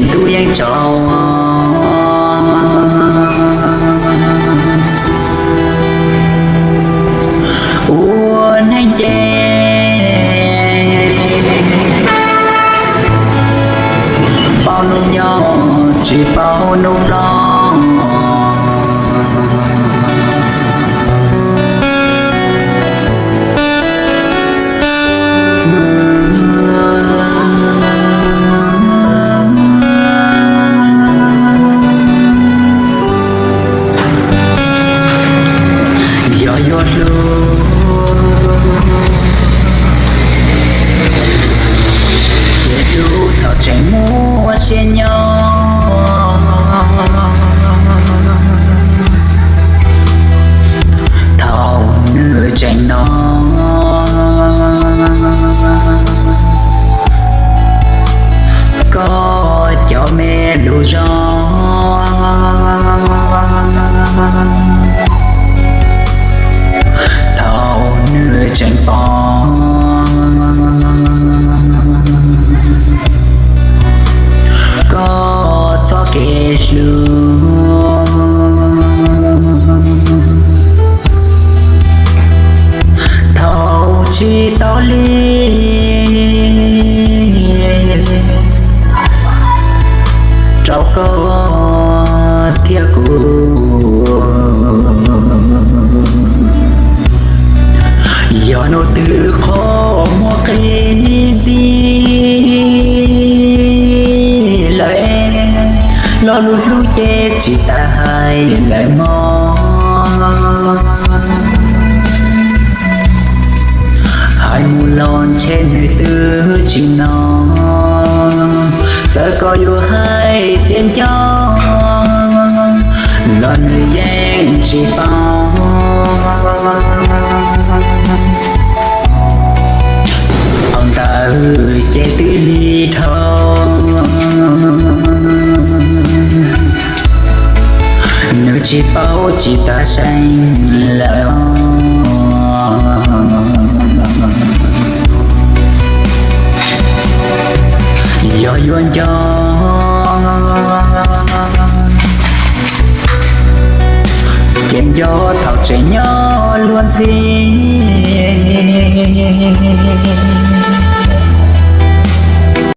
ntuj yeej tsaus. Ua neej ces paub hnub nyoog tsis paub hnub los. Yog yuav hlub ces hlub thaum tseem muaj siab nyob, thaum nws tseem no. Koj cov me lus zoo, thaum nws tseem pom koj txoj kev hlub, thaum tsis tau li rau koj thiab kuv. Yog hnub twg qhov muag qi ntxiv lawm, lo lus hlub ces tsis tas hais lawm mog. Hais mus los ntshe nws twb tsis hnov, txawm koj yuav hais tias nco los nws yeej tsis paub. Hau ntawd ces twb lig dhau, nws tsis paub tsis tas seev lawm. Yog yuav nco ces nco thaum tseem nyob luag ntxhi.